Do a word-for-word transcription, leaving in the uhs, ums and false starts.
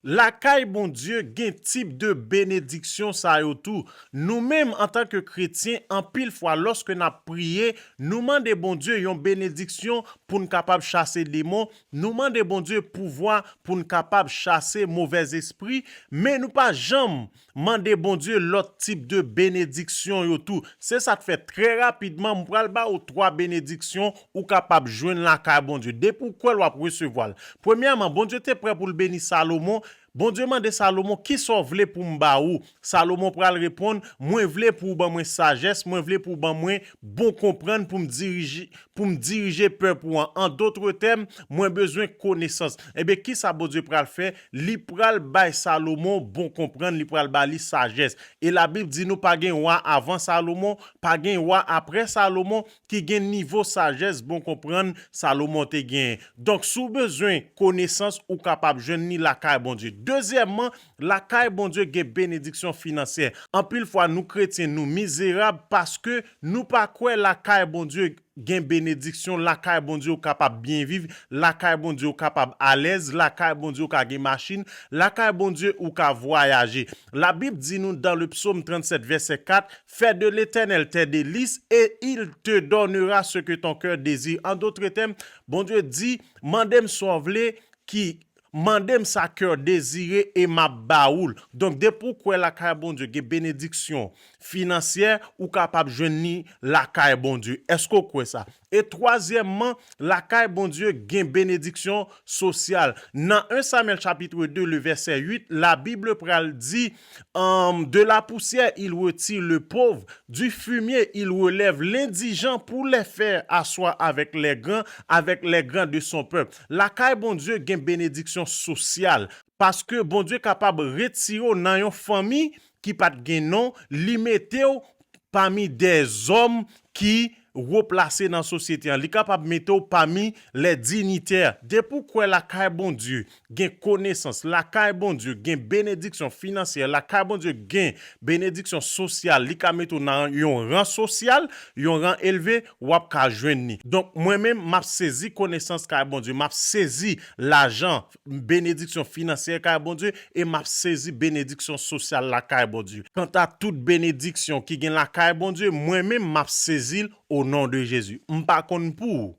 Lakay Bondye gen tip de benediksyon sa yo tou. Nou menm, antanke kretyen, anpil fwa, lòske n ap priye, nou mande Bondye yon benediksyon pou n kapab chase demon, nou mande Bondye pouvwa pou n kapab chase movèzespri, men nou pa janm mande Bondye lòt tip de benediksyon yo tou. Se sa k fè, trè rapidman, m pral ba ou twa benediksyon ou kapab jwenn lakay Bondye. Depi w kwè l, w ap resevwa l. Premyèman, Bondye te prè pou l beni Salomon. Bondye mande Salomon, "Kisa w vle pou m ba ou?" Salomon pral reponn, "Mwen vle pou w ban mwen sajès, mwen vle pou w ban mwen bon konprann pou m dirije, pou m dirije pèp ou an. An dòt tèm, mwen bezwen konesans." Ebyen, kisa Bondye pral fè? Li pral bay Salomon bon konprann, li pral ba li sajès. E Labib di nou pa gen wa avan Salomon, pa gen wa apre Salomon ki gen nivo sajès, bon konprann Salomon te genyen. Donk, si w bezwen konesans, ou kapab jwenn li lakay Bondye. Dezyèmman, lakay Bondye gen benediksyon finansyè. Anpil fwa, nou kretyen, nou mizerab paske nou pa kwè lakay Bondye gen benediksyon, lakay Bondye ou kapab byen viv, lakay Bondye ou kapab alèz, lakay Bondye ou ka gen machin, lakay Bondye ou ka vwayaje. Labib di nou dans le psaume trente-sept, verset quatre, "Fais de l'Éternel tes délices et il te donnera ce que ton cœur désire." An dòt tèm, Bondye di, "Mande m sa w vle, ki mande m sa kè w dezire e m ap ba ou l." Donk, depi w kwè lakay Bondye gen benediksyon finansyè, ou kapab jwenn li lakay Bondye. Èske w kwè sa? E twazyèmman, lakay Bondye gen benediksyon sosyal. Nan en Samyèl chapit de, le vèsè uit, Labib pral di, um, "De la poussière, il retire le pauvre, du fumier, il relève l'indigent pour les faire asseoir avec les grands, avec les grands de son peuple." Lakay Bondye gen benediksyon sosyal, paske Bondye kapab retire w nan yon fanmi ki pa t gen non, li mete w pami dèzòm ki wo plase nan sosyete an. Li kapab mete w pami lè dinitè. Depi w kwè lakay Bondye gen konesans, lakay Bondye gen benediksyon finansyè, lakay Bondye gen benediksyon sosyal, li ka mete w nan yon ran sosyal, yon ran elve, w ap ka jwenn li. Donk, mwen menm, m ap sezi konesans kay Bondye, m ap sezi lajan, benediksyon finansyè kay Bondye, e m ap sezi benediksyon sosyal lakay Bondye. Kanta tout benediksyon ki gen lakay Bondye, mwen menm, m ap sezi l o non de Jezi. M pa konn pou ou.